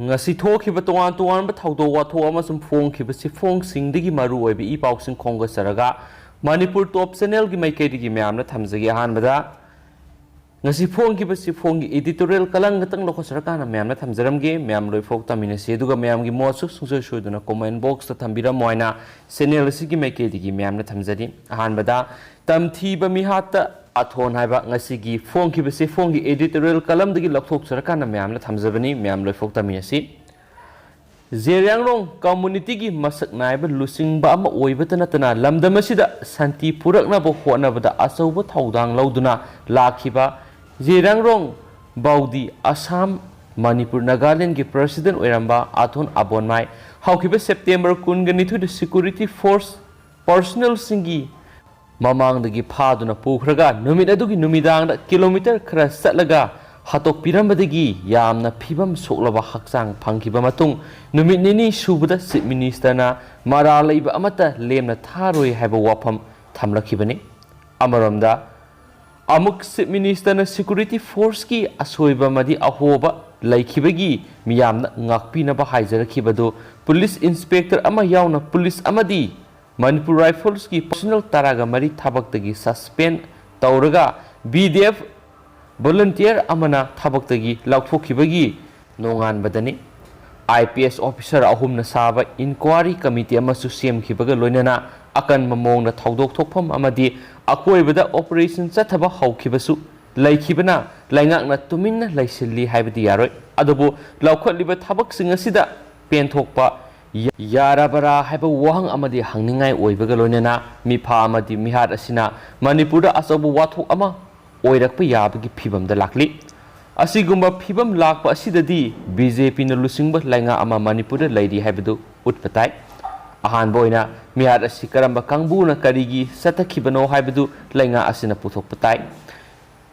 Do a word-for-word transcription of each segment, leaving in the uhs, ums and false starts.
ꯉꯁꯤ ꯊꯣꯛꯈꯤꯕ ꯇꯣꯉꯥꯟ ꯇꯣꯉꯥꯟꯕ ꯊꯧꯗꯣꯛ ꯋꯥꯊꯣꯛ ꯑꯃꯁꯨꯡ ꯐꯣꯡꯈꯤꯕ ꯆꯦꯐꯣꯡꯁꯤꯡꯗꯒꯤ ꯃꯔꯨ ꯑꯣꯏꯕ ꯏ ꯄꯥꯎꯁꯤꯡ ꯈꯣꯝꯒꯠꯆꯔꯒ ꯃꯅꯤꯄꯨꯔ ꯇꯣꯞ ꯆꯦꯅꯦꯜꯒꯤ ꯃꯥꯏꯀꯩꯗꯒꯤ ꯃꯌꯥꯝꯅ ꯊꯝꯖꯒꯦ꯫ ꯑꯍꯥꯟꯕꯗ ꯉꯁꯤ ꯐꯣꯡꯈꯤꯕ ꯆꯦꯐꯣꯡꯒꯤ editorial column ꯈꯛꯇꯪ ꯂꯧꯈꯠꯆꯔꯀꯥꯟꯗ ꯃꯌꯥꯝꯅ ꯊꯝꯖꯔꯝꯒꯦ꯫ ꯃꯌꯥꯝ ꯂꯣꯏꯐꯥꯎ ꯇꯝꯃꯤꯟꯅꯁꯤ, ꯑꯗꯨꯒ ꯃꯌꯥꯝꯒꯤ ꯃꯣꯠꯁꯨ ꯁꯨꯡꯁꯣꯏ ꯁꯣꯏꯗꯅ comment box ꯇ ꯊꯝꯕꯤꯔꯝꯃꯣ ꯍꯥꯏꯅ ꯆꯦꯅꯦꯜ ꯑꯁꯤꯒꯤ ꯃꯥꯏꯀꯩꯗꯒꯤ ꯃꯌꯥꯝꯅ ꯊꯝꯖꯔꯤ꯫ ꯑꯍꯥꯟꯕꯗ ꯇꯝꯊꯤꯕ ꯃꯤꯍꯥꯠꯇ ꯑꯥꯊꯣꯟ ꯍꯥꯏꯕ ꯉꯁꯤꯒꯤ ꯐꯣꯡꯈꯤꯕ ꯆꯦꯐꯣꯡꯒꯤ editorial column ꯗꯒꯤ ꯂꯧꯊꯣꯛꯆꯔꯀꯥꯟꯗ ꯃꯌꯥꯝꯅ ꯊꯝꯖꯕꯅꯤ꯫ ꯃꯌꯥꯝ ꯂꯣꯏꯐꯥꯎ ꯇꯝꯃꯤꯟꯅꯁꯤ꯫ ꯖꯦꯔꯤꯌꯥꯡꯔꯣꯡ community ꯒꯤ ꯃꯁꯛ ꯅꯥꯏꯕ ꯂꯨꯆꯤꯡꯕ ꯑꯃ ꯑꯣꯏꯕꯇ ꯅꯠꯇꯅ ꯂꯝꯗꯝ ꯑꯁꯤꯗ ꯁꯥꯟꯇꯤ ꯄꯨꯔꯛꯅꯕ ꯍꯣꯠꯅꯕꯗ ꯑꯆꯧꯕ ꯊꯧꯗꯥꯡ ꯂꯧꯗꯨꯅ ꯂꯥꯛꯈꯤꯕ ꯖꯦꯔꯤꯌꯥꯡꯔꯣꯡ ꯕꯥꯎꯗꯤ, ꯑꯁꯥꯝ, ꯃꯅꯤꯄꯨꯔ, ꯅꯥꯒꯥꯂꯦꯟꯒꯤ president ꯑꯣꯏꯔꯝꯕ ꯑꯥꯊꯣꯟ ꯑꯕꯣꯟꯃꯥꯏ ꯍꯧꯈꯤꯕ September ꯀꯨꯟꯒ ꯅꯤꯊꯣꯏꯗ security force personnel ꯁꯤꯡꯒꯤ ꯃꯃꯥꯡꯗꯒꯤ ꯐꯥꯗꯨꯅ ꯄꯨꯈ꯭ꯔꯒ ꯅꯨꯃꯤꯠ ꯑꯗꯨꯒꯤ ꯅꯨꯃꯤꯗꯥꯡꯗ kilometre ꯈꯔ ꯆꯠꯂꯒ ꯍꯥꯠꯇꯣꯛꯄꯤꯔꯝꯕꯗꯒꯤ ꯌꯥꯝꯅ ꯐꯤꯕꯝ ꯁꯣꯛꯂꯕ ꯍꯛꯆꯥꯡ ꯐꯪꯈꯤꯕ ꯃꯇꯨꯡ, ꯅꯨꯃꯤꯠ ꯅꯤꯅꯤ ꯁꯨꯕꯗ Chief Minister ꯅ ꯃꯔꯥꯜ ꯂꯩꯕ ꯑꯃꯠꯇ ꯂꯦꯝꯅ ꯊꯥꯔꯣꯏ ꯍꯥꯏꯕ ꯋꯥꯐꯝ ꯊꯝꯂꯛꯈꯤꯕꯅꯤ꯫ ꯑꯃꯔꯣꯝꯗ, ꯑꯃꯨꯛ Chief Minister ꯅ security force ꯀꯤ ꯑꯁꯣꯏꯕ ꯑꯃꯗꯤ ꯑꯍꯣꯕ ꯂꯩꯈꯤꯕꯒꯤ ꯃꯤꯌꯥꯝꯅ ꯉꯥꯛꯄꯤꯅꯕ ꯍꯥꯏꯖꯔꯛꯈꯤꯕꯗꯨ police inspector ꯑꯃ ꯌꯥꯎꯅ police ꯑꯃꯗꯤ Manipur Rifles ꯀꯤ personnel ꯇꯔꯥꯒ ꯃꯔꯤ ꯊꯕꯛꯇꯒꯤ suspend ꯇꯧꯔꯒ B D F volunteer ꯑꯃꯅ ꯊꯕꯛꯇꯒꯤ ꯂꯧꯊꯣꯛꯈꯤꯕꯒꯤ ꯅꯣꯡꯉꯥꯟꯕꯗꯅꯤ꯫ I P S officer ꯑꯍꯨꯝꯅ ꯁꯥꯕ inquiry committee ꯑꯃꯁꯨ ꯁꯦꯝꯈꯤꯕꯒ ꯂꯣꯏꯅꯅ ꯑꯀꯟꯕ ꯃꯑꯣꯡꯗ ꯊꯧꯗꯣꯛ ꯊꯣꯛꯐꯝ ꯑꯃꯗꯤ ꯑꯀꯣꯏꯕꯗ operation ꯆꯠꯊꯕ ꯍꯧꯈꯤꯕꯁꯨ ꯂꯩꯈꯤꯕꯅ ꯂꯩꯉꯥꯛꯅ ꯇꯨꯃꯤꯟꯅ ꯂꯩꯁꯤꯜꯂꯤ ꯍꯥꯏꯕꯗꯤ ꯌꯥꯔꯣꯏ꯫ ꯑꯗꯨꯕꯨ ꯂꯧꯈꯠꯂꯤꯕ ꯊꯕꯛꯁꯤꯡ ꯑꯁꯤꯗ ꯄꯦꯟꯊꯣꯛꯄ ꯌꯥ-, ꯌꯥꯔꯕꯔꯥ ꯍꯥꯏꯕ ꯋꯥꯍꯪ ꯑꯃꯗꯤ ꯍꯪꯅꯤꯡꯉꯥꯏ ꯑꯣꯏꯕꯒ ꯂꯣꯏꯅꯅ ꯃꯤꯐꯥ ꯑꯃꯗꯤ ꯃꯤꯍꯥꯠ ꯑꯁꯤꯅ ꯃꯅꯤꯄꯨꯔꯗ ꯑꯆꯧꯕ ꯋꯥꯊꯣꯛ ꯑꯃ ꯑꯣꯏꯔꯛꯄ ꯌꯥꯕꯒꯤ ꯐꯤꯕꯝꯗ ꯂꯥꯛꯂꯤ꯫ ꯑꯁꯤꯒꯨꯝꯕ ꯐꯤꯕꯝ ꯂꯥꯛꯄ ꯑꯁꯤꯗꯗꯤ B J P ꯅ ꯂꯨꯆꯤꯡꯕ ꯂꯩꯉꯥꯛ ꯑꯃ ꯃꯅꯤꯄꯨꯔꯗ ꯂꯩꯔꯤ ꯍꯥꯏꯕꯗꯨ ꯎꯠꯄ ꯇꯥꯏ꯫ ꯑꯍꯥꯟꯕ ꯑꯣꯏꯅ ꯃꯤꯍꯥꯠ ꯑꯁꯤ ꯀꯔꯝꯕ ꯀꯥꯡꯕꯨꯅ ꯀꯔꯤꯒꯤ ꯆꯠꯊꯈꯤꯕꯅꯣ ꯍꯥꯏꯕꯗꯨ ꯂꯩꯉꯥꯛ ꯑꯁꯤꯅ ꯄꯨꯊꯣꯛꯄ ꯇꯥꯏ꯫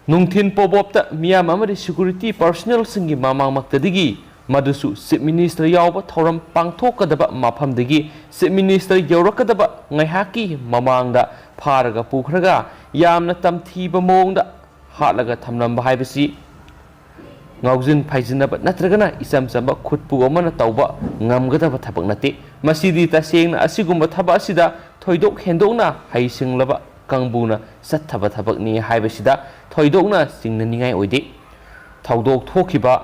ꯅꯨꯡꯊꯤꯟ ꯄꯣꯕꯣꯞꯇ ꯃꯤꯌꯥꯝ ꯑꯃꯗꯤ security personnel ꯁꯤꯡꯒꯤ ꯃꯃꯥꯡꯃꯛꯇꯗꯒꯤ, ꯃꯗꯨꯁꯨ Chief Minister ꯌꯥꯎꯕ ꯊꯧꯔꯝ ꯄꯥꯡꯊꯣꯛꯀꯗꯕ ꯃꯐꯝꯗꯒꯤ Chief Minister ꯌꯧꯔꯛꯀꯗꯕ ꯉꯥꯏꯍꯥꯛꯀꯤ ꯃꯃꯥꯡꯗ ꯐꯥꯔꯒ ꯄꯨꯈ꯭ꯔꯒ ꯌꯥꯝꯅ ꯇꯝꯊꯤꯕ ꯃꯑꯣꯡꯗ ꯍꯥꯠꯂꯒ ꯊꯝꯂꯝꯕ ꯍꯥꯏꯕꯁꯤ ꯉꯥꯎꯖꯤꯟ ꯐꯩꯖꯤꯟꯅꯕ ꯅꯠꯇ꯭ꯔꯒꯅ ꯏꯆꯝ ꯆꯝꯕ ꯈꯨꯠꯄꯨ ꯑꯃꯅ ꯇꯧꯕ ꯉꯝꯒꯗꯕ ꯊꯕꯛ ꯅꯠꯇꯦ꯫ ꯃꯁꯤꯗꯤ ꯇꯁꯦꯡꯅ ꯑꯁꯤꯒꯨꯝꯕ ꯊꯕꯛ ꯑꯁꯤꯗ ꯊꯣꯏꯗꯣꯛ ꯍꯦꯟꯗꯣꯛꯅ ꯍꯩꯁꯤꯡꯂꯕ ꯀꯥꯡꯕꯨꯅ ꯆꯠꯊꯕ ꯊꯕꯛꯅꯤ ꯍꯥꯏꯕꯁꯤꯗ ꯊꯣꯏꯗꯣꯛꯅ ꯆꯤꯡꯅꯅꯤꯡꯉꯥꯏ ꯑꯣꯏꯗꯦ꯫ ꯊꯧꯗꯣꯛ ꯊꯣꯛꯈꯤꯕ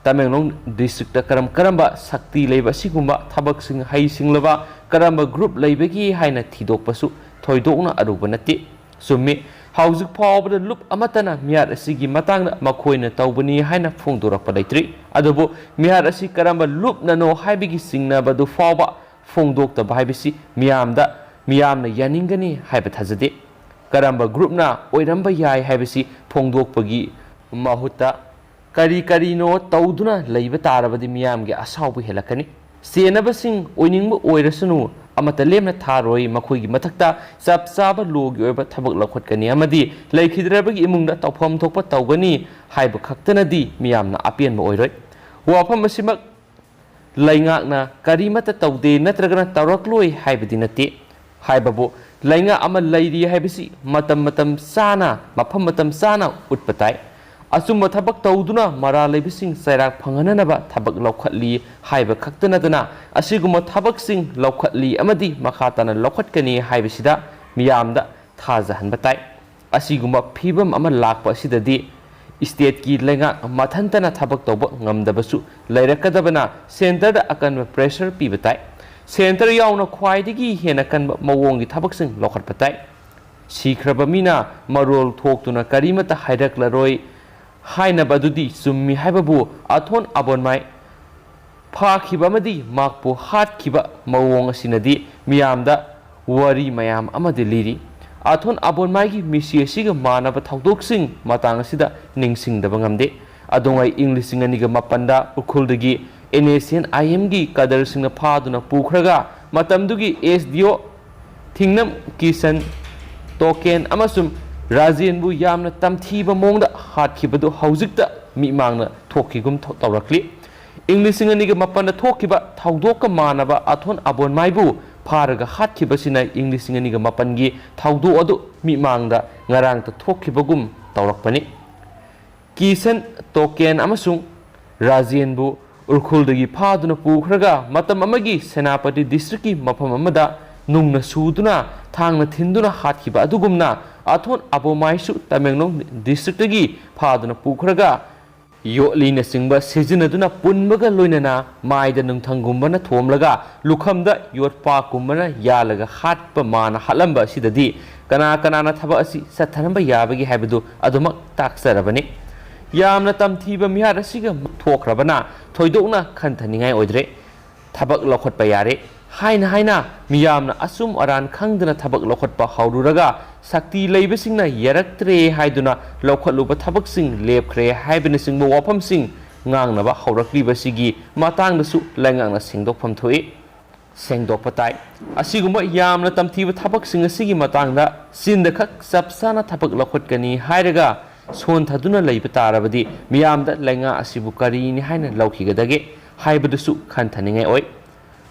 ꯇꯃꯦꯡꯂꯣꯡ ꯗꯤꯁꯇ꯭ꯔꯤꯛꯇ ꯀꯔꯝ ꯀꯔꯝꯕ ꯁꯛꯇꯤ ꯂꯩꯕ ꯑꯁꯤꯒꯨꯝꯕ ꯊꯕꯛꯁꯤꯡ ꯍꯩꯁꯤꯡꯂꯕ ꯀꯔꯝꯕ ꯒ꯭ꯔꯨꯞ ꯂꯩꯕꯒꯦ ꯍꯥꯏꯅ ꯊꯤꯗꯣꯛꯄꯁꯨ ꯊꯣꯏꯗꯣꯛꯅ ꯑꯔꯨꯕ ꯅꯠꯇꯦ꯫ ꯆꯨꯝꯃꯤ, ꯍꯧꯖꯤꯛ ꯐꯥꯎꯕꯗ ꯂꯨꯞ ꯑꯃꯠꯇꯅ ꯃꯤꯍꯥꯠ ꯑꯁꯤꯒꯤ ꯃꯇꯥꯡꯗ ꯃꯈꯣꯏꯅ ꯇꯧꯕꯅꯤ ꯍꯥꯏꯅ ꯐꯣꯡꯗꯣꯔꯛꯄ ꯂꯩꯇ꯭ꯔꯤ꯫ ꯑꯗꯨꯕꯨ ꯃꯤꯍꯥꯠ ꯑꯁꯤ ꯀꯔꯝꯕ ꯂꯨꯞꯅꯅꯣ ꯍꯥꯏꯕꯒꯤ ꯆꯤꯡꯅꯕꯗꯨ ꯐꯥꯎꯕ ꯐꯣꯡꯗꯣꯛꯇꯕ ꯍꯥꯏꯕꯁꯤ ꯃꯤꯌꯥꯝꯗ, ꯃꯤꯌꯥꯝꯅ ꯌꯥꯅꯤꯡꯒꯅꯤ ꯍꯥꯏꯕ ꯊꯥꯖꯗꯦ꯫ ꯀꯔꯝꯕ ꯒ꯭ꯔꯨꯞꯅ ꯑꯣꯏꯔꯝꯕ ꯌꯥꯏ ꯍꯥꯏꯕꯁꯤ ꯐꯣꯡꯗꯣꯛꯄꯒꯤ ꯃꯍꯨꯠꯇ ꯀꯔꯤ ꯀꯔꯤꯅꯣ ꯇꯧꯗꯨꯅ ꯂꯩꯕ ꯇꯥꯔꯕꯗꯤ ꯃꯤꯌꯥꯝꯒꯤ ꯑꯁꯥꯎꯕ ꯍꯦꯜꯂꯛꯀꯅꯤ꯫ ꯆꯦꯟꯅꯕꯁꯤꯡ ꯑꯣꯏꯅꯤꯡꯕ ꯑꯣꯏꯔꯁꯅꯨ, ꯑꯃꯠꯇ ꯂꯦꯝꯅ ꯊꯥꯔꯣꯏ꯫ ꯃꯈꯣꯏꯒꯤ ꯃꯊꯛꯇ ꯆꯞ ꯆꯥꯕ ꯂꯣꯒꯤ ꯑꯣꯏꯕ ꯊꯕꯛ ꯂꯧꯈꯠꯀꯅꯤ ꯑꯃꯗꯤ ꯂꯩꯈꯤꯗ꯭ꯔꯕꯒꯤ ꯏꯃꯨꯡꯗ ꯇꯧꯐꯝ ꯊꯣꯛꯄ ꯇꯧꯒꯅꯤ ꯍꯥꯏꯕ ꯈꯛꯇꯅꯗꯤ ꯃꯤꯌꯥꯝꯅ ꯑꯄꯦꯟꯕ ꯑꯣꯏꯔꯣꯏ꯫ ꯋꯥꯐꯝ ꯑꯁꯤꯃꯛ ꯂꯩꯉꯥꯛꯅ ꯀꯔꯤꯃꯠꯇ ꯇꯧꯗꯦ ꯅꯠꯇ꯭ꯔꯒꯅ ꯇꯧꯔꯛꯂꯣꯏ ꯍꯥꯏꯕꯗꯤ ꯅꯠꯇꯦ꯫ ꯍꯥꯏꯕꯕꯨ, ꯂꯩꯉꯥꯛ ꯑꯃ ꯂꯩꯔꯤ ꯍꯥꯏꯕꯁꯤ ꯃꯇꯝ ꯃꯇꯝ ꯆꯥꯅ, ꯃꯐꯝ ꯃꯇꯝ ꯆꯥꯅ ꯎꯠꯄ ꯇꯥꯏ꯫ ꯑꯆꯨꯝꯕ ꯊꯕꯛ ꯇꯧꯗꯨꯅ ꯃꯔꯥꯜ ꯂꯩꯕꯁꯤꯡ ꯆꯩꯔꯥꯛ ꯐꯪꯍꯟꯅꯅꯕ ꯊꯕꯛ ꯂꯧꯈꯠꯂꯤ ꯍꯥꯏꯕ ꯈꯛꯇ ꯅꯠꯇꯅ, ꯑꯁꯤꯒꯨꯝꯕ ꯊꯕꯛꯁꯤꯡ ꯂꯧꯈꯠꯂꯤ ꯑꯃꯗꯤ ꯃꯈꯥ ꯇꯥꯅ ꯂꯧꯈꯠꯀꯅꯤ ꯍꯥꯏꯕꯁꯤꯗ ꯃꯤꯌꯥꯝꯗ ꯊꯥꯖꯍꯟꯕ ꯇꯥꯏ꯫ ꯑꯁꯤꯒꯨꯝꯕ ꯐꯤꯚꯝ ꯑꯃ ꯂꯥꯛꯄ ꯑꯁꯤꯗꯗꯤ ꯁ꯭ꯇꯦꯠꯀꯤ ꯂꯩꯉꯥꯛ ꯃꯊꯟꯇꯅ ꯊꯕꯛ ꯇꯧꯕ ꯉꯝꯗꯕꯁꯨ ꯂꯩꯔꯛꯀꯗꯕꯅ, ꯁꯦꯟꯇꯔꯗ ꯑꯀꯟꯕ ꯄ꯭ꯔꯦꯁꯔ ꯄꯤꯕ ꯇꯥꯏ꯫ ꯁꯦꯟꯇꯔ ꯌꯥꯎꯅ ꯈ꯭ꯋꯥꯏꯗꯒꯤ ꯍꯦꯟꯅ ꯀꯟꯕ ꯃꯑꯣꯡꯒꯤ ꯊꯕꯛꯁꯤꯡ ꯂꯧꯈꯠꯄ ꯇꯥꯏ꯫ ꯁꯤꯈ꯭ꯔꯕ ꯃꯤꯅ ꯃꯔꯣꯜ ꯊꯣꯛꯇꯨꯅ ꯀꯔꯤꯃꯠꯇ ꯍꯥꯏꯔꯛꯂꯔꯣꯏ ꯍꯥꯏꯅꯕ ꯑꯗꯨꯗꯤ ꯆꯨꯝꯃꯤ ꯍꯥꯏꯕꯕꯨ ꯑꯊꯣꯟ ꯑꯕꯣꯟꯃꯥꯏ ꯐꯥꯈꯤꯕ ꯑꯃꯗꯤ ꯃꯍꯥꯛꯄꯨ ꯍꯥꯠꯈꯤꯕ ꯃꯑꯣꯡ ꯑꯁꯤꯅꯗꯤ ꯃꯤꯌꯥꯝꯗ ꯋꯥꯔꯤ ꯃꯌꯥꯝ ꯑꯃꯗꯤ ꯂꯤꯔꯤ꯫ ꯑꯊꯣꯟ ꯑꯕꯣꯟꯃꯥꯏꯒꯤ ꯃꯤꯁꯤ ꯑꯁꯤꯒ ꯃꯥꯟꯅꯕ ꯊꯧꯗꯣꯛꯁꯤꯡ ꯃꯇꯥꯡ ꯑꯁꯤꯗ ꯅꯤꯡꯁꯤꯡꯗꯕ ꯉꯝꯗꯦ꯫ ꯑꯗꯨꯉꯩ ꯏꯪ ꯂꯤꯁꯤꯡ ꯑꯅꯤꯒ ꯃꯥꯄꯟꯗ ꯎꯈ꯭ꯔꯨꯜꯗꯒꯤ NSCN-IMꯒꯤ ꯀꯗꯔꯁꯤꯡꯅ ꯐꯥꯗꯨꯅ ꯄꯨꯈ꯭ꯔꯒ ꯃꯇꯝꯗꯨꯒꯤ SDO ꯊꯤꯡꯅꯝ ꯀꯤꯁꯟ ꯇꯣꯀꯦꯟ ꯑꯃꯁꯨꯡ ꯔꯥꯖꯦꯟꯕꯨ ꯌꯥꯝꯅ ꯇꯝꯊꯤꯕ ꯃꯑꯣꯡꯗ ꯍꯥꯠꯈꯤꯕꯗꯨ ꯍꯧꯖꯤꯛꯇ ꯃꯤꯠꯃꯥꯡꯅ ꯊꯣꯛꯈꯤꯒꯨꯝ ꯊꯣ-, ꯇꯧꯔꯛꯂꯤ꯫ ꯏꯪ ꯂꯤꯁꯤꯡ ꯑꯅꯤꯒ ꯃꯥꯄꯟꯗ ꯊꯣꯛꯈꯤꯕ ꯊꯧꯗꯣꯛꯀ ꯃꯥꯟꯅꯕ ꯑꯊꯣꯟ ꯑꯕꯣꯟꯃꯥꯏꯕꯨ ꯐꯥꯔꯒ ꯍꯥꯠꯈꯤꯕꯁꯤꯅ ꯏꯪ ꯂꯤꯁꯤꯡ ꯑꯅꯤꯒ ꯃꯥꯄꯟꯒꯤ ꯊꯧꯗꯣꯛ ꯑꯗꯨ ꯃꯤꯠꯃꯥꯡꯗ ꯉꯔꯥꯡꯇ ꯊꯣꯛꯈꯤꯕꯒꯨꯝ ꯇꯧꯔꯛꯄꯅꯤ꯫ ꯀꯤꯁꯟ, ꯇꯣꯀꯦꯟ ꯑꯃꯁꯨꯡ ꯔꯥꯖꯦꯟꯕꯨ ꯎꯔꯈꯨꯜꯗꯒꯤ ꯐꯥꯗꯨꯅ ꯄꯨꯈ꯭ꯔꯒ ꯃꯇꯝ ꯑꯃꯒꯤ ꯁꯦꯅꯥꯄꯇꯤ ꯗꯤꯁꯇ꯭ꯔꯤꯛꯀꯤ ꯃꯐꯝ ꯑꯃꯗ ꯅꯨꯡꯅ ꯁꯨꯗꯨꯅ, ꯊꯥꯡꯅ ꯊꯤꯟꯗꯨꯅ ꯍꯥꯠꯈꯤꯕ ꯑꯗꯨꯒꯨꯝꯅ, ꯑꯊꯣꯟ ꯑꯕꯣꯃꯥꯏꯁꯨ ꯇꯃꯦꯡꯂꯣꯡ ꯗꯤꯁꯇ꯭ꯔꯤꯛꯇꯒꯤ ꯐꯥꯗꯨꯅ ꯄꯨꯈ꯭ꯔꯒ ꯌꯣꯠꯂꯤꯅꯆꯤꯡꯕ ꯁꯤꯖꯤꯟꯅꯗꯨꯅ ꯄꯨꯟꯕꯒ ꯂꯣꯏꯅꯅ ꯃꯥꯏꯗ ꯅꯨꯡꯊꯪꯒꯨꯝꯕꯅ ꯊꯣꯝꯂꯒ ꯂꯨꯈꯝꯗ ꯌꯣꯠꯄꯥꯛꯀꯨꯝꯕꯅ ꯌꯥꯜꯂꯒ ꯍꯥꯠꯄ ꯃꯥꯅ ꯍꯥꯠꯂꯝꯕ ꯑꯁꯤꯗꯗꯤ ꯀꯅꯥ ꯀꯅꯥꯅ ꯊꯕꯛ ꯑꯁꯤ ꯆꯠꯊꯍꯟꯕ ꯌꯥꯕꯒꯦ ꯍꯥꯏꯕꯗꯨ ꯑꯗꯨꯃꯛ ꯇꯥꯛꯆꯔꯕꯅꯤ꯫ ꯌꯥꯝꯅ ꯇꯝꯊꯤꯕ ꯃꯤꯍꯥꯠ ꯑꯁꯤꯒ ꯊꯣꯛꯈ꯭ꯔꯕꯅ ꯊꯣꯏꯗꯣꯛꯅ ꯈꯟꯊꯅꯤꯡꯉꯥꯏ ꯑꯣꯏꯗ꯭ꯔꯦ꯫ ꯊꯕꯛ ꯂꯧꯈꯠꯄ ꯌꯥꯔꯦ ꯍꯥꯏꯅ ꯍꯥꯏꯅ ꯃꯤꯌꯥꯝꯅ ꯑꯆꯨꯝ ꯑꯔꯥꯟ ꯈꯪꯗꯅ ꯊꯕꯛ ꯂꯧꯈꯠꯄ ꯍꯧꯔꯨꯔꯒ ꯁꯛꯇꯤ ꯂꯩꯕꯁꯤꯡꯅ ꯌꯥꯔꯛꯇ꯭ꯔꯦ ꯍꯥꯏꯗꯨꯅ ꯂꯧꯈꯠꯂꯨꯕ ꯊꯕꯛꯁꯤꯡ ꯂꯦꯞꯈ꯭ꯔꯦ ꯍꯥꯏꯕꯅꯆꯤꯡꯕ ꯋꯥꯐꯝꯁꯤꯡ ꯉꯥꯡꯅꯕ ꯍꯧꯔꯛꯂꯤꯕꯁꯤꯒꯤ ꯃꯇꯥꯡꯗꯁꯨ ꯂꯩꯉꯥꯛꯅ ꯁꯦꯡꯗꯣꯛꯐꯝ ꯊꯣꯛꯏ꯫ ꯁꯦꯡꯗꯣꯛꯄ ꯇꯥꯏ꯫ ꯑꯁꯤꯒꯨꯝꯕ ꯌꯥꯝꯅ ꯇꯝꯊꯤꯕ ꯊꯕꯛꯁꯤꯡ ꯑꯁꯤꯒꯤ ꯃꯇꯥꯡꯗ ꯆꯤꯟꯗ ꯈꯛ ꯆꯞ ꯆꯥꯅ ꯊꯕꯛ ꯂꯧꯈꯠꯀꯅꯤ ꯍꯥꯏꯔꯒ ꯁꯣꯟꯊꯗꯨꯅ ꯂꯩꯕ ꯇꯥꯔꯕꯗꯤ ꯃꯤꯌꯥꯝꯗ ꯂꯩꯉꯥꯛ ꯑꯁꯤꯕꯨ ꯀꯔꯤꯅꯤ ꯍꯥꯏꯅ ꯂꯧꯈꯤꯒꯗꯒꯦ ꯍꯥꯏꯕꯗꯨꯁꯨ ꯈꯟꯊꯅꯤꯡꯉꯥꯏ ꯑꯣꯏ꯫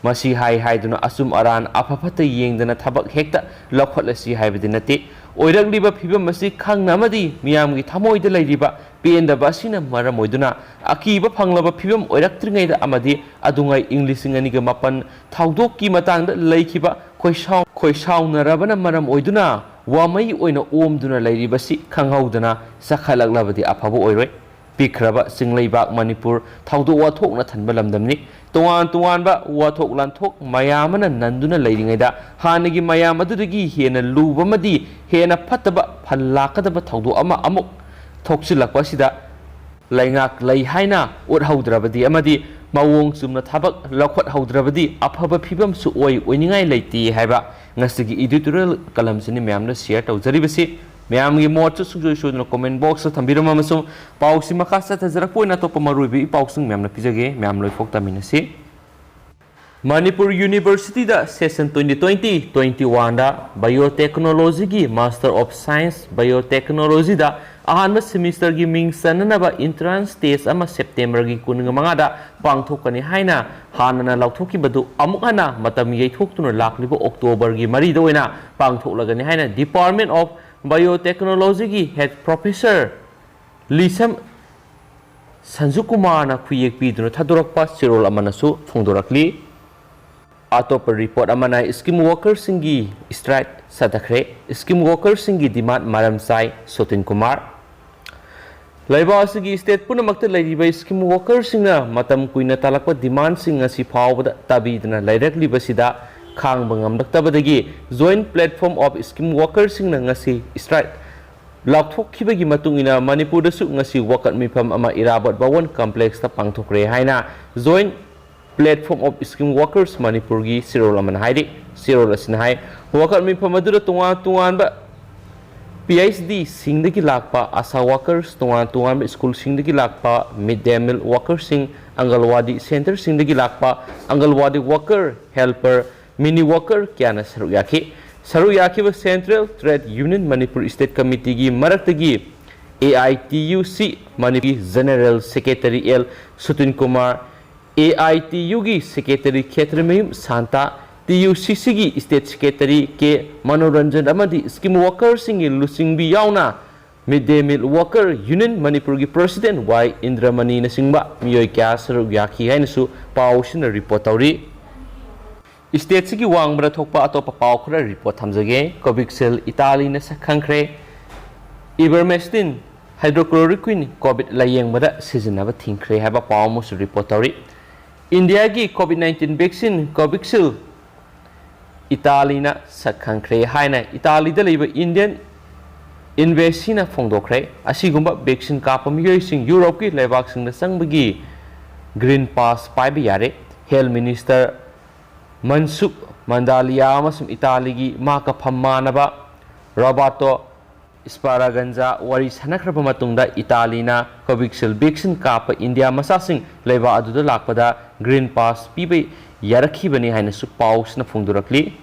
ꯃꯁꯤ ꯍꯥꯏ ꯍꯥꯏꯗꯨꯅ ꯑꯆꯨꯝ ꯑꯔꯥꯟ ꯑꯐ ꯐꯠꯇ ꯌꯦꯡꯗꯅ ꯊꯕꯛ ꯍꯦꯛꯇ ꯂꯧꯈꯠꯂꯁꯤ ꯍꯥꯏꯕꯗꯤ ꯅꯠꯇꯦ꯫ ꯑꯣꯏꯔꯛꯂꯤꯕ ꯐꯤꯕꯝ ꯑꯁꯤ ꯈꯪꯅ ꯑꯃꯗꯤ ꯃꯤꯌꯥꯝꯒꯤ ꯊꯃꯣꯏꯗ ꯂꯩꯔꯤꯕ ꯄꯦꯟꯗꯕ ꯑꯁꯤꯅ ꯃꯔꯝ ꯑꯣꯏꯗꯨꯅ ꯑꯀꯤꯕ ꯐꯪꯂꯕ ꯐꯤꯕꯝ ꯑꯣꯏꯔꯛꯇ꯭ꯔꯤꯉꯩꯗ ꯑꯃꯗꯤ ꯑꯗꯨꯉꯩ ꯏꯪ ꯂꯤꯁꯤꯡ ꯑꯅꯤꯒ ꯃꯥꯄꯟ ꯊꯧꯗꯣꯛꯀꯤ ꯃꯇꯥꯡꯗ ꯂꯩꯈꯤꯕ ꯈꯣꯏꯁꯥꯎ-, ꯈꯣꯏꯁꯥꯎꯅꯔꯕꯅ ꯃꯔꯝ ꯑꯣꯏꯗꯨꯅ ꯋꯥꯃꯩ ꯑꯣꯏꯅ ꯑꯣꯝꯗꯨꯅ ꯂꯩꯔꯤꯕꯁꯤ ꯈꯪꯍꯧꯗꯅ ꯆꯈꯠꯂꯛꯂꯕꯗꯤ ꯑꯐꯕ ꯑꯣꯏꯔꯣꯏ꯫ ꯄꯤꯛꯈ꯭ꯔꯕ ꯆꯤꯡꯂꯩꯕꯥꯛ ꯃꯅꯤꯄꯨꯔ ꯊꯧꯗꯣꯛ ꯋꯥꯊꯣꯛꯅ ꯊꯟꯕ ꯂꯝꯗꯝꯅꯤ꯫ ꯇꯣꯉꯥꯟ ꯇꯣꯉꯥꯟꯕ ꯋꯥꯊꯣꯛ ꯂꯥꯟꯊꯣꯛ ꯃꯌꯥꯝ ꯑꯃꯅ ꯅꯟꯗꯨꯅ ꯂꯩꯔꯤꯉꯩꯗ ꯍꯥꯟꯅꯒꯤ ꯃꯌꯥꯝ ꯑꯗꯨꯗꯒꯤ ꯍꯦꯟꯅ ꯂꯨꯕ ꯑꯃꯗꯤ ꯍꯦꯟꯅ ꯐꯠꯇꯕ ꯐꯜ ꯂꯥꯛꯀꯗꯕ ꯊꯧꯗꯣꯛ ꯑꯃ ꯑꯃꯨꯛ ꯊꯣꯛꯆꯤꯜꯂꯛꯄ ꯑꯁꯤꯗ ꯂꯩꯉꯥꯛ ꯂꯩ ꯍꯥꯏꯅ ꯎꯠꯍꯧꯗ꯭ꯔꯕꯗꯤ ꯑꯃꯗꯤ ꯃꯑꯣꯡ ꯆꯨꯝꯅ ꯊꯕꯛ ꯂꯧꯈꯠꯍꯧꯗ꯭ꯔꯕꯗꯤ ꯑꯐꯕ ꯐꯤꯕꯝꯁꯨ ꯑꯣꯏ ꯑꯣꯏꯅꯤꯡꯉꯥꯏ ꯂꯩꯇꯦ ꯍꯥꯏꯕ ꯉꯁꯤꯒꯤ editorial columnꯁꯤꯅꯤ ꯃꯌꯥꯝꯗ share ꯇꯧꯖꯔꯤꯕꯁꯤ꯫ ꯃꯌꯥꯝꯒꯤ ꯃꯣꯠꯁꯨ ꯁꯨꯡꯁꯣꯏ ꯁꯣꯏꯗꯅ comment boxꯇ ꯊꯝꯕꯤꯔꯝꯕ ꯑꯃꯁꯨꯡ ꯄꯥꯎꯁꯤ ꯃꯈꯥ ꯆꯠꯊꯖꯔꯛꯄ ꯑꯣꯏꯅ ꯑꯇꯣꯞꯄ ꯃꯔꯨꯑꯣꯏꯕ ꯏ ꯄꯥꯎꯁꯤꯡ ꯃꯌꯥꯝꯅ ꯄꯤꯖꯒꯦ꯫ ꯃꯌꯥꯝ ꯂꯣꯏꯐꯥꯎ ꯇꯥꯃꯤꯟꯅꯁꯤ꯫ Manipur Universityꯗ session twenty twenty twenty oneꯗ Biotechnologyꯒꯤ Master of Science Biotechnologyꯗ ꯑꯍꯥꯟꯕ semesterꯒꯤ ꯃꯤꯡ ꯆꯟꯅꯅꯕ entrance test ꯑꯃ Septemberꯒꯤ ꯀꯨꯟꯃꯉꯥꯗ ꯄꯥꯡꯊꯣꯛꯀꯅꯤ ꯍꯥꯏꯅ ꯍꯥꯟꯅꯅ ꯂꯥꯎꯊꯣꯛꯈꯤꯕꯗꯨ ꯑꯃꯨꯛ ꯍꯟꯅ ꯃꯇꯝ ꯌꯩꯊꯣꯛꯇꯨꯅ ꯂꯥꯛꯂꯤꯕ Octoberꯒꯤ ꯃꯔꯤꯗ ꯑꯣꯏꯅ ꯄꯥꯡꯊꯣꯛꯂꯒꯅꯤ ꯍꯥꯏꯅ Department of Biotechnologyꯒꯤ head professor ꯂꯤꯁꯝ Sanju ꯀꯨꯃꯥꯔꯅ ꯈꯨꯌꯦꯛ ꯄꯤꯗꯨꯅ ꯊꯥꯗꯣꯔꯛꯄ ꯆꯦꯔꯣꯜ ꯑꯃꯅꯁꯨ ꯐꯣꯡꯗꯣꯔꯛꯂꯤ꯫ ꯑꯇꯣꯞꯄ ꯔꯤꯄꯣꯔꯠ ꯑꯃꯅ ꯁ꯭ꯀꯤꯝ ꯋꯥꯀꯔꯁꯤꯡꯒꯤ ꯁ꯭ꯇ꯭ꯔꯥꯏꯛ ꯆꯠꯊꯈ꯭ꯔꯦ꯫ ꯁ꯭ꯀꯤꯝ ꯋꯥꯀꯔꯁꯤꯡꯒꯤ ꯗꯤꯃꯥꯟ ꯃꯔꯝ ꯆꯥꯏ ꯁꯣꯇꯤꯟ ꯀꯨꯃꯥꯔ꯫ ꯂꯩꯕꯥꯛ ꯑꯁꯤꯒꯤ ꯁ꯭ꯇꯦꯠ ꯄꯨꯝꯅꯃꯛꯇ ꯂꯩꯔꯤꯕ ꯁ꯭ꯀꯤꯝ ꯋꯥꯀꯔꯁꯤꯡꯅ ꯃꯇꯝ ꯀꯨꯏꯅ ꯇꯥꯜꯂꯛꯄ ꯗꯤꯃꯥꯟꯁꯤꯡ ꯑꯁꯤ ꯐꯥꯎꯕꯗ ꯇꯥꯕꯤꯗꯅ ꯂꯩꯔꯛꯂꯤꯕꯁꯤꯗ ꯈꯥꯡꯕ ꯉꯝꯂꯛꯇꯕꯗꯒꯤ Joint Platform of Scheme Workersꯁꯤꯡꯅ ꯉꯁꯤ ꯁ꯭ꯇ꯭ꯔꯥꯏꯛ ꯂꯥꯎꯊꯣꯛꯈꯤꯕꯒꯤ ꯃꯇꯨꯡ ꯏꯟꯅ ꯃꯅꯤꯄꯨꯔꯗꯁꯨ ꯉꯁꯤ ꯋꯥꯀꯠ ꯃꯤꯐꯝ ꯑꯃ ꯏꯔꯥꯕꯣꯠ ꯚꯋꯟ ꯀꯝꯄ꯭ꯂꯦꯛꯁꯇ ꯄꯥꯡꯊꯣꯛꯈ꯭ꯔꯦ ꯍꯥꯏꯅ Joint Platform of Scheme Workers ꯃꯅꯤꯄꯨꯔꯒꯤ ꯆꯦꯔꯣꯜ ꯑꯃꯅ ꯍꯥꯏꯔꯤ꯫ ꯆꯦꯔꯣꯜ ꯑꯁꯤꯅ ꯍꯥꯏ, ꯋꯥꯀꯠ ꯃꯤꯐꯝ ꯑꯗꯨꯗ ꯇꯣꯉꯥꯟ ꯇꯣꯉꯥꯟꯕ ꯄꯤ ꯑꯩꯆ ꯗꯤꯁꯤꯡꯗꯒꯤ ꯂꯥꯛꯄ ꯑꯥꯁꯥ ꯋꯥꯀꯔꯁ, ꯇꯣꯉꯥꯟ ꯇꯣꯉꯥꯟꯕ ꯁ꯭ꯀꯨꯜꯁꯤꯡꯗꯒꯤ ꯂꯥꯛꯄ ꯃꯤꯗ ꯗꯦ ꯃꯤꯜ ꯋꯥꯀꯔꯁꯤꯡ, ꯑꯪꯒꯜꯋꯥꯗꯤ ꯁꯦꯟꯇꯔꯁꯤꯡꯗꯒꯤ ꯂꯥꯛꯄ ꯑꯪꯒꯜꯋꯥꯗꯤ ꯋꯥꯀꯔ, ꯍꯦꯜꯄꯔ, ꯃꯤꯅꯤ ꯋꯥꯀꯔ ꯀꯌꯥꯅ ꯁꯔꯨꯛ ꯌꯥꯈꯤ꯫ ꯁꯔꯨꯛ ꯌꯥꯈꯤꯕ Central Trade Union Manipur State Committeeꯒꯤ ꯃꯔꯛꯇꯒꯤ ꯑꯦ ꯑꯥꯏ ꯇꯤ ꯌꯨ ꯁꯤ ꯃꯅꯤꯄꯨꯔꯒꯤ general secretary L Sutin Kumar, A I T ꯌꯨꯒꯤ secretary Khetrimayum Santa, T U C ꯁꯤꯒꯤ ꯁ꯭ꯇꯦꯠ ꯁꯦꯀ꯭ꯔꯦꯇꯔꯤ ꯀꯦ ꯃꯅꯣꯔꯟꯖꯟ ꯑꯃꯗꯤ ꯁ꯭ꯀꯤꯝ ꯋꯥꯀꯔꯁꯤꯡꯒꯤ ꯂꯨꯆꯤꯡꯕꯤ ꯌꯥꯎꯅ ꯃꯤꯗ ꯗꯦ ꯃꯤꯜ ꯋꯥꯀꯔ ꯌꯨꯅꯤꯌꯟ ꯃꯅꯤꯄꯨꯔꯒꯤ ꯄ꯭ꯔꯁꯤꯗꯦꯟꯠ ꯋꯥꯏ ꯏꯟꯗ꯭ꯔꯃꯅꯤꯅꯆꯤꯡꯕ ꯃꯤꯑꯣꯏ ꯀꯌꯥ ꯁꯔꯨꯛ ꯌꯥꯈꯤ ꯍꯥꯏꯅꯁꯨ ꯄꯥꯎꯁꯤꯅ ꯔꯤꯄꯣꯔꯠ ꯇꯧꯔꯤ꯫ ꯁ꯭ꯇꯦꯠꯁꯤꯒꯤ ꯋꯥꯡꯃꯗ ꯊꯣꯛꯄ ꯑꯇꯣꯞꯄ ꯄꯥꯎ ꯈꯔ ꯔꯤꯄꯣꯔꯠ ꯊꯝꯖꯒꯦ꯫ ꯀꯣꯚꯤꯛꯁꯤꯜ ꯏꯇꯥꯂꯤꯅ ꯁꯛ ꯈꯪꯈ꯭ꯔꯦ꯫ ꯏꯕꯔꯃꯦꯁꯇꯤꯟ ꯍꯥꯏꯗ꯭ꯔꯣꯀ꯭ꯂꯣꯔꯣꯀ꯭ꯋꯤꯟ ꯀꯣꯚꯤꯗ ꯂꯥꯌꯦꯡꯕꯗ ꯁꯤꯖꯤꯟꯅꯕ ꯊꯤꯡꯈ꯭ꯔꯦ ꯍꯥꯏꯕ ꯄꯥꯎ ꯑꯃꯁꯨ ꯔꯤꯄꯣꯔꯠ ꯇꯧꯔꯤ꯫ ꯏꯟꯗꯤꯌꯥꯒꯤ ꯀꯣꯚꯤꯗ ꯅꯥꯏꯟꯇꯤꯟ ꯚꯦꯛꯁꯤꯟ ꯀꯣꯚꯤꯛꯁꯤꯜ ꯏꯇꯥꯂꯤꯅ ꯁꯛ ꯈꯪꯈ꯭ꯔꯦ ꯍꯥꯏꯅ ꯏꯇꯥꯂꯤꯗ ꯂꯩꯕ ꯏꯟꯗꯤꯌꯟ ꯏꯝꯕꯦꯁꯤꯅ ꯐꯣꯡꯗꯣꯛꯈ꯭ꯔꯦ꯫ ꯑꯁꯤꯒꯨꯝꯕ ꯚꯦꯛꯁꯤꯟ ꯀꯥꯞꯄ ꯃꯤꯑꯣꯏꯁꯤꯡ ꯌꯨꯔꯣꯞꯀꯤ ꯂꯩꯕꯥꯛꯁꯤꯡꯗ ꯆꯪꯕꯒꯤ ꯒ꯭ꯔꯤꯟ ꯄꯥꯁ ꯄꯥꯏꯕ ꯌꯥꯔꯦ꯫ ꯍꯦꯜꯊ ꯃꯤꯅꯤꯁꯇꯔ ꯃꯟꯁꯨꯈ ꯃꯟꯗꯥꯂꯤꯌꯥ ꯑꯃꯁꯨꯡ ꯏꯇꯥꯂꯤꯒꯤ ꯃꯍꯥꯛꯀ ꯐꯝ ꯃꯥꯟꯅꯕ ꯔꯣꯕꯥꯔꯇꯣ ꯁ꯭ꯄꯥꯔꯥꯒꯟꯖꯥ ꯋꯥꯔꯤ ꯁꯥꯟꯅꯈ꯭ꯔꯕ ꯃꯇꯨꯡꯗ ꯏꯇꯥꯂꯤꯅ ꯀꯣꯚꯤꯛꯁꯤꯜ ꯚꯦꯛꯁꯤꯟ ꯀꯥꯞꯄ ꯏꯟꯗꯤꯌꯥ ꯃꯆꯥꯁꯤꯡ ꯂꯩꯕꯥꯛ ꯑꯗꯨꯗ ꯂꯥꯛꯄꯗ ꯒ꯭ꯔꯤꯟ ꯄꯥꯁ ꯄꯤꯕ ꯌꯥꯔꯛꯈꯤꯕꯅꯤ ꯍꯥꯏꯅꯁꯨ ꯄꯥꯎꯁꯤꯅ ꯐꯣꯡꯗꯣꯔꯛꯂꯤ꯫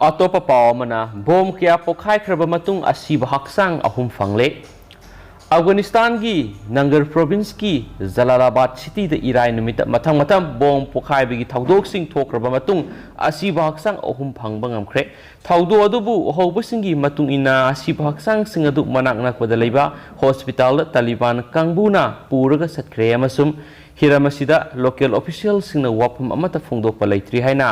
ꯑꯇꯣꯞꯄ ꯄꯥꯎ ꯑꯃꯅ, ꯕꯣꯝ ꯀꯌꯥ ꯄꯣꯈꯥꯏꯈ꯭ꯔꯕ ꯃꯇꯨꯡ ꯑꯁꯤꯕ ꯍꯛꯆꯥꯡ ꯑꯍꯨꯝ ꯐꯪꯂꯦ꯫ ꯑꯐꯒꯥꯅꯤꯁꯇꯥꯟꯒꯤ ꯅꯪꯒꯔ ꯄ꯭ꯔꯣꯚꯤꯟꯁꯀꯤ ꯖꯂꯥꯂꯥꯕꯥꯗ ꯁꯤꯇꯤꯗ ꯏꯔꯥꯏ ꯅꯨꯃꯤꯠꯇ ꯃꯊꯪ ꯃꯊꯪ ꯕꯣꯝ ꯄꯣꯈꯥꯏꯕꯒꯤ ꯊꯧꯗꯣꯛꯁꯤꯡ ꯊꯣꯛꯈ꯭ꯔꯕ ꯃꯇꯨꯡ, ꯑꯁꯤꯕ ꯍꯛꯆꯥꯡ ꯑꯍꯨꯝ ꯐꯪꯕ ꯉꯝꯈ꯭ꯔꯦ꯫ ꯊꯧꯗꯣꯛ ꯑꯗꯨꯕꯨ ꯎꯍꯧꯕꯁꯤꯡꯒꯤ ꯃꯇꯨꯡ ꯏꯟꯅ, ꯑꯁꯤꯕ ꯍꯛꯆꯥꯡꯁꯤꯡ ꯑꯗꯨ ꯃꯅꯥꯛ ꯅꯛꯄꯗ ꯂꯩꯕ ꯍꯣꯁꯄꯤꯇꯥꯜꯗ ꯇꯥꯂꯤꯕꯥꯟ ꯀꯥꯡꯕꯨꯅ ꯄꯨꯔꯒ ꯆꯠꯈ꯭ꯔꯦ ꯑꯃꯁꯨꯡ ꯍꯤꯔꯝ ꯑꯁꯤꯗ ꯂꯣꯀꯦꯜ ꯑꯣꯐꯤꯁꯤꯌꯦꯜꯁꯤꯡꯅ ꯋꯥꯐꯝ ꯑꯃꯠꯇ ꯐꯣꯡꯗꯣꯛꯄ ꯂꯩꯇ꯭ꯔꯤ ꯍꯥꯏꯅ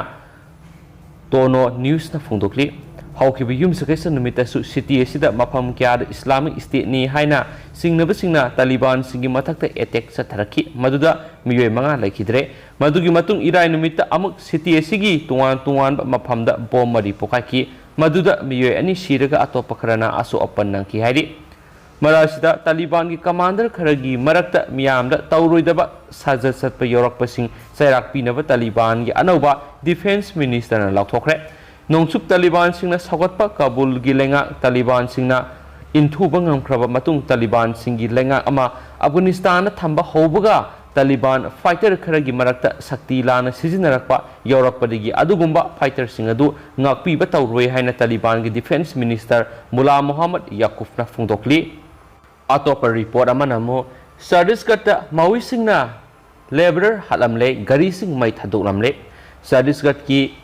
ꯇꯣꯅꯣ ꯅ꯭ꯌꯨꯁꯅ ꯐꯣꯡꯗꯣꯛꯂꯤ꯫ ꯍꯧꯈꯤꯕ ꯌꯨꯝꯁꯀꯩꯁ ꯅꯨꯃꯤꯠꯇꯁꯨ ꯁꯤꯇꯤ ꯑꯁꯤꯗ ꯃꯐꯝ ꯀꯌꯥꯗ ꯏꯁꯂꯥꯃꯤꯛ ꯁ꯭ꯇꯦꯠꯅꯤ ꯍꯥꯏꯅ ꯆꯤꯡꯅꯕꯁꯤꯡꯅ ꯇꯥꯂꯤꯕꯥꯟꯁꯤꯡꯒꯤ ꯃꯊꯛꯇ ꯑꯦꯇꯦꯛ ꯆꯠꯊꯔꯛꯈꯤ, ꯃꯗꯨꯗ ꯃꯤꯑꯣꯏ ꯃꯉꯥ ꯂꯩꯈꯤꯗ꯭ꯔꯦ꯫ ꯃꯗꯨꯒꯤ ꯃꯇꯨꯡ ꯏꯔꯥꯏ ꯅꯨꯃꯤꯠꯇ ꯑꯃꯨꯛ ꯁꯤꯇꯤ ꯑꯁꯤꯒꯤ ꯇꯣꯉꯥꯟ ꯇꯣꯉꯥꯟꯕ ꯃꯐꯝꯗ ꯕꯣꯝ ꯃꯔꯤ ꯄꯣꯈꯥꯏꯈꯤ, ꯃꯗꯨꯗ ꯃꯤꯑꯣꯏ ꯑꯅꯤ ꯁꯤꯔꯒ ꯑꯇꯣꯞꯄ ꯈꯔꯅ ꯑꯁꯣꯛ ꯑꯄꯟ ꯅꯪꯈꯤ ꯍꯥꯏꯔꯤ꯫ ꯃꯔꯛ ꯑꯁꯤꯗ ꯇꯥꯂꯤꯕꯥꯟꯒꯤ ꯀꯃꯥꯟꯗꯔ ꯈꯔꯒꯤ ꯃꯔꯛꯇ ꯃꯤꯌꯥꯝꯗ ꯇꯧꯔꯣꯏꯗꯕ ꯁꯥꯖꯠ ꯆꯠꯄ ꯌꯧꯔꯛꯄꯁꯤꯡ ꯆꯩꯔꯥꯛ ꯄꯤꯅꯕ ꯇꯥꯂꯤꯕꯥꯟꯒꯤ ꯑꯅꯧꯕ ꯗꯤꯐꯦꯟꯁ ꯃꯤꯅꯤꯁꯇꯔꯅ ꯂꯥꯎꯊꯣꯛꯈ꯭ꯔꯦ꯫ ꯅꯣꯡꯆꯨꯞ ꯇꯥꯂꯤꯕꯥꯟꯁꯤꯡꯅ ꯁꯧꯒꯠꯄ ꯀꯥꯕꯨꯜꯒꯤ ꯂꯩꯉꯥꯛ ꯇꯥꯂꯤꯕꯥꯟꯁꯤꯡꯅ ꯏꯟꯊꯨꯕ ꯉꯝꯈ꯭ꯔꯕ ꯃꯇꯨꯡ, ꯇꯥꯂꯤꯕꯥꯟꯁꯤꯡꯒꯤ ꯂꯩꯉꯥꯛ ꯑꯃ ꯑꯐꯒꯥꯅꯤꯁꯇꯥꯟꯗ ꯊꯝꯕ ꯍꯧꯕꯒ, ꯇꯥꯂꯤꯕꯥꯟ ꯐꯥꯏꯇꯔ ꯈꯔꯒꯤ ꯃꯔꯛꯇ ꯁꯛꯇꯤ ꯂꯥꯟꯅ ꯁꯤꯖꯤꯟꯅꯔꯛꯄ ꯌꯥꯎꯔꯛꯄꯗꯒꯤ ꯑꯗꯨꯒꯨꯝꯕ ꯐꯥꯏꯇꯔꯁꯤꯡ ꯑꯗꯨ ꯉꯥꯛꯄꯤꯕ ꯇꯧꯔꯣꯏ ꯍꯥꯏꯅ ꯇꯥꯂꯤꯕꯥꯟꯒꯤ ꯗꯤꯐꯦꯟꯁ ꯃꯤꯅꯤꯁꯇꯔ ꯃꯨꯂꯥ ꯃꯣꯍꯥꯃꯗ ꯌꯥꯀꯨꯐꯅ ꯐꯣꯡꯗꯣꯛꯂꯤ꯫ ꯑꯇꯣꯞꯄ ꯔꯤꯄꯣꯔꯠ ꯑꯃꯅ ꯑꯃꯨꯛ ꯆꯇꯤꯁꯒꯔꯗ ꯃꯥꯋꯤꯁꯁꯤꯡꯅ ꯂꯦꯕꯔꯔ ꯍꯥꯠꯂꯝꯂꯦ, ꯒꯥꯔꯤꯁꯤꯡ ꯃꯩ ꯊꯥꯗꯣꯛꯂꯝꯂꯦ꯫ ꯆꯇꯤꯁꯒꯔꯗꯀꯤ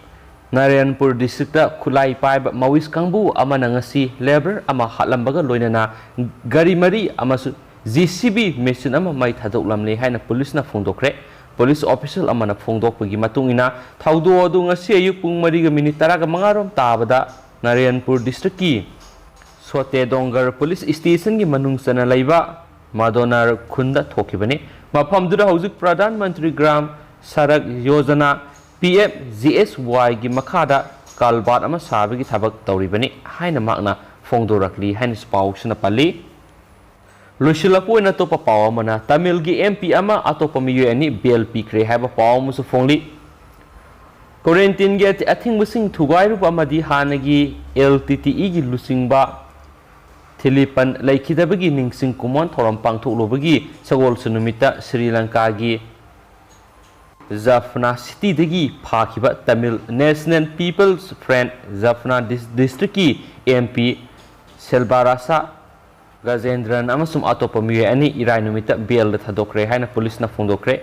ꯅꯥꯔꯥꯌꯟꯄꯨꯔ ꯗꯤꯁꯇ꯭ꯔꯤꯛꯇ ꯈꯨꯠꯂꯥꯏ ꯄꯥꯏꯕ ꯃꯥꯋꯤꯁ ꯀꯥꯡꯕꯨ ꯑꯃꯅ ꯉꯁꯤ ꯂꯦꯕꯔꯔ ꯑꯃ ꯍꯥꯠꯂꯝꯕꯒ ꯂꯣꯏꯅꯅ ꯒꯥꯔꯤ ꯃꯔꯤ ꯑꯃꯁꯨꯡ ꯖꯦ ꯁꯤ ꯕꯤ ꯃꯦꯆꯤꯟ ꯑꯃ ꯃꯩ ꯊꯥꯗꯣꯛꯂꯝꯂꯦ ꯍꯥꯏꯅ ꯄꯨꯂꯤꯁꯅ ꯐꯣꯡꯗꯣꯛꯈ꯭ꯔꯦ꯫ ꯄꯨꯂꯤꯁ ꯑꯣꯐꯤꯁꯤꯌꯦꯜ ꯑꯃꯅ ꯐꯣꯡꯗꯣꯛꯄꯒꯤ ꯃꯇꯨꯡ ꯏꯟꯅ, ꯊꯧꯗꯣꯛ ꯑꯗꯨ ꯉꯁꯤ ꯑꯌꯨꯛ ꯄꯨꯡ ꯃꯔꯤꯒ ꯃꯤꯅꯤꯠ ꯇꯔꯥꯒ ꯃꯉꯥ ꯔꯣꯝ ꯇꯥꯕꯗ ꯅꯥꯔꯥꯌꯟꯄꯨꯔ ꯗꯤꯁꯇ꯭ꯔꯤꯛꯀꯤ ꯁꯣꯇꯦꯗꯣꯡꯒꯔ ꯄꯨꯂꯤꯁ ꯁ꯭ꯇꯦꯁꯟꯒꯤ ꯃꯅꯨꯡ ꯆꯟꯅ ꯂꯩꯕ ꯃꯥꯗꯣꯅꯥꯔ ꯈꯨꯟꯗ ꯊꯣꯛꯈꯤꯕꯅꯤ꯫ ꯃꯐꯝꯗꯨꯗ ꯍꯧꯖꯤꯛ Pradhan Mantri Gram Sadak Yojana, P M G S ꯋꯥꯏꯒꯤ ꯃꯈꯥꯗ ꯀꯜꯕꯥꯔꯠ ꯑꯃ ꯁꯥꯕꯒꯤ ꯊꯕꯛ ꯇꯧꯔꯤꯕꯅꯤ ꯍꯥꯏꯅ ꯃꯍꯥꯛꯅ ꯐꯣꯡꯗꯣꯔꯛꯂꯤ ꯍꯥꯏꯅꯁꯨ ꯄꯥꯎꯁꯤꯅ ꯄꯜꯂꯤ꯫ ꯂꯣꯏꯁꯤꯜꯂꯛꯄ ꯑꯣꯏꯅ ꯑꯇꯣꯞꯄ ꯄꯥꯎ ꯑꯃꯅ, ꯇꯥꯃꯤꯜꯒꯤ ꯑꯦꯝ ꯄꯤ ꯑꯃ ꯑꯇꯣꯞꯄ ꯃꯤꯑꯣꯏ ꯑꯅꯤ ꯕꯦꯜ ꯄꯤꯈ꯭ꯔꯦ ꯍꯥꯏꯕ ꯄꯥꯎ ꯑꯃꯁꯨ ꯐꯣꯡꯂꯤ꯫ ꯀ꯭ꯋꯥꯔꯦꯟꯇꯤꯟꯒꯤ ꯑꯊꯤꯡꯕꯁꯤꯡ ꯊꯨꯒꯥꯏꯔꯨꯕ ꯑꯃꯗꯤ ꯍꯥꯟꯅꯒꯤ ꯑꯦꯜ ꯇꯤ ꯇꯤ ꯏꯒꯤ ꯂꯨꯆꯤꯡꯕ ꯊꯤꯂꯤꯄꯟ ꯂꯩꯈꯤꯗꯕꯒꯤ ꯅꯤꯡꯁꯤꯡ ꯀꯨꯝꯑꯣꯟ ꯊꯧꯔꯝ ꯄꯥꯡꯊꯣꯛꯂꯨꯕꯒꯤ ꯁꯒꯣꯜꯁꯦꯟ ꯅꯨꯃꯤꯠꯇ ꯁ꯭ꯔꯤ ꯂꯪꯀꯥꯒꯤ ꯖꯐꯅꯥ ꯁꯤꯇꯤꯗꯒꯤ ꯐꯥꯈꯤꯕ Tamil National People's Front Jaffna dis-, ꯗꯤꯁꯇ꯭ꯔꯤꯛꯀꯤ ꯑꯦꯝ ꯄꯤ ꯁꯦꯜꯕꯥꯔꯥꯁꯥ ꯒꯖꯦꯟꯗ꯭ꯔꯟ ꯑꯃꯁꯨꯡ ꯑꯇꯣꯞꯄ ꯃꯤꯑꯣꯏ ꯑꯅꯤ ꯏꯔꯥꯏ ꯅꯨꯃꯤꯠꯇ ꯕꯦꯜꯗ ꯊꯥꯗꯣꯛꯈ꯭ꯔꯦ ꯍꯥꯏꯅ ꯄꯨꯂꯤꯁꯅ ꯐꯣꯡꯗꯣꯛꯈ꯭ꯔꯦ꯫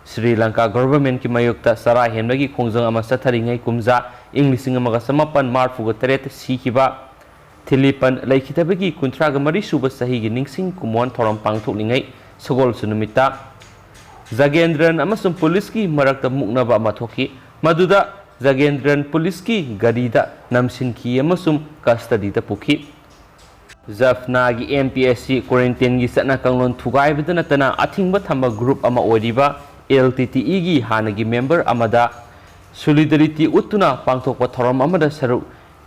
ꯁ꯭ꯔꯤ ꯂꯪꯀꯥ ꯒꯚꯔꯟꯃꯦꯟꯠꯀꯤ ꯃꯥꯌꯣꯛꯇ ꯆꯔꯥ ꯍꯦꯟꯕꯒꯤ ꯈꯣꯡꯖꯪ ꯑꯃ ꯆꯠꯊꯔꯤꯉꯩ ꯀꯨꯝꯖꯥ ꯏꯪ ꯂꯤꯁꯤꯡ ꯑꯃꯒ ꯆꯃꯥꯄꯟ ꯃꯔꯤꯐꯨꯒ ꯇꯔꯦꯠꯇ ꯁꯤꯈꯤꯕ ꯊꯤꯂꯤꯄꯟ ꯂꯩꯈꯤꯗꯕꯒꯤ ꯀꯨꯟꯊ꯭ꯔꯥꯒ ꯃꯔꯤ ꯁꯨꯕ ꯆꯍꯤꯒꯤ ꯅꯤꯡꯁꯤꯡ ꯀꯨꯝꯑꯣꯟ ꯊꯧꯔꯝ ꯄꯥꯡꯊꯣꯛꯂꯤꯉꯩ ꯁꯒꯣꯜꯁꯦꯟ ꯅꯨꯃꯤꯠꯇ ꯖꯒꯦꯟꯗ꯭ꯔꯟ ꯑꯃꯁꯨꯡ ꯄꯨꯂꯤꯁꯀꯤ ꯃꯔꯛꯇ ꯃꯨꯛꯅꯕ ꯑꯃ ꯊꯣꯛꯈꯤ꯫ ꯃꯗꯨꯗ ꯖꯒꯦꯟꯗ꯭ꯔꯟ ꯄꯨꯂꯤꯁꯀꯤ ꯒꯥꯔꯤꯗ ꯅꯝꯁꯤꯟꯈꯤ ꯑꯃꯁꯨꯡ ꯀꯁꯇꯗꯤꯗ ꯄꯨꯈꯤ꯫ ꯖꯐꯅꯥꯒꯤ ꯑꯦꯝ ꯄꯤ ꯑꯦꯁ ꯁꯤ ꯀ꯭ꯋꯥꯔꯦꯟꯇꯤꯟꯒꯤ ꯆꯠꯅ ꯀꯥꯡꯂꯣꯟ ꯊꯨꯒꯥꯏꯕꯗ ꯅꯠꯇꯅ ꯑꯊꯤꯡꯕ ꯊꯝꯕ ꯒ꯭ꯔꯨꯞ ꯑꯃ ꯑꯣꯏꯔꯤꯕ ꯑꯦꯜ ꯇꯤ ꯇꯤ ꯏꯒꯤ ꯍꯥꯟꯅꯒꯤ ꯃꯦꯝꯕꯔ ꯑꯃꯗ ꯁꯣꯂꯤꯗꯔꯤꯇꯤ ꯎꯠꯇꯨꯅ ꯄꯥꯡꯊꯣꯛꯄ ꯊꯧꯔꯝ ꯑꯃꯗ ꯁꯔꯨꯛ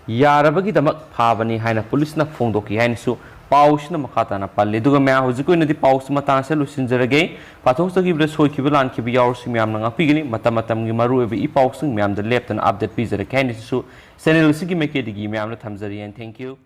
ꯌꯥꯔꯕꯒꯤꯗꯃꯛ ꯐꯥꯕꯅꯤ ꯍꯥꯏꯅ ꯄꯨꯂꯤꯁꯅ ꯐꯣꯡꯗꯣꯛꯈꯤ ꯍꯥꯏꯅꯁꯨ ꯄꯥꯎꯁꯤꯅ ꯃꯈꯥ ꯇꯥꯅ ꯄꯜꯂꯤ꯫ ꯑꯗꯨꯒ ꯃꯌꯥꯝ, ꯍꯧꯖꯤꯛꯀꯤ ꯑꯣꯏꯅꯗꯤ ꯄꯥꯎꯁꯤ ꯃꯇꯥꯡ ꯑꯁꯤꯗ ꯂꯣꯏꯁꯤꯟꯖꯔꯒꯦ꯫ ꯄꯥꯊꯣꯛꯆꯈꯤꯕꯗ ꯁꯣꯏꯈꯤꯕ ꯂꯥꯟꯈꯤꯕ ꯌꯥꯎꯔꯁꯨ ꯃꯌꯥꯝꯅ ꯉꯥꯛꯄꯤꯒꯅꯤ꯫ ꯃꯇꯝ ꯃꯇꯝꯒꯤ ꯃꯔꯨꯑꯣꯏꯕ ꯏ ꯄꯥꯎꯁꯤꯡ ꯃꯌꯥꯝꯗ ꯂꯦꯞꯇꯅ ꯑꯞꯗꯦꯠ ꯄꯤꯖꯔꯛꯀꯦ ꯍꯥꯏꯅꯁꯨ ꯆꯦꯅꯦꯜ ꯑꯁꯤꯒꯤ ꯃꯥꯏꯀꯩꯗꯒꯤ ꯃꯌꯥꯝꯅ ꯊꯝꯖꯔꯤ꯫ And thank you꯫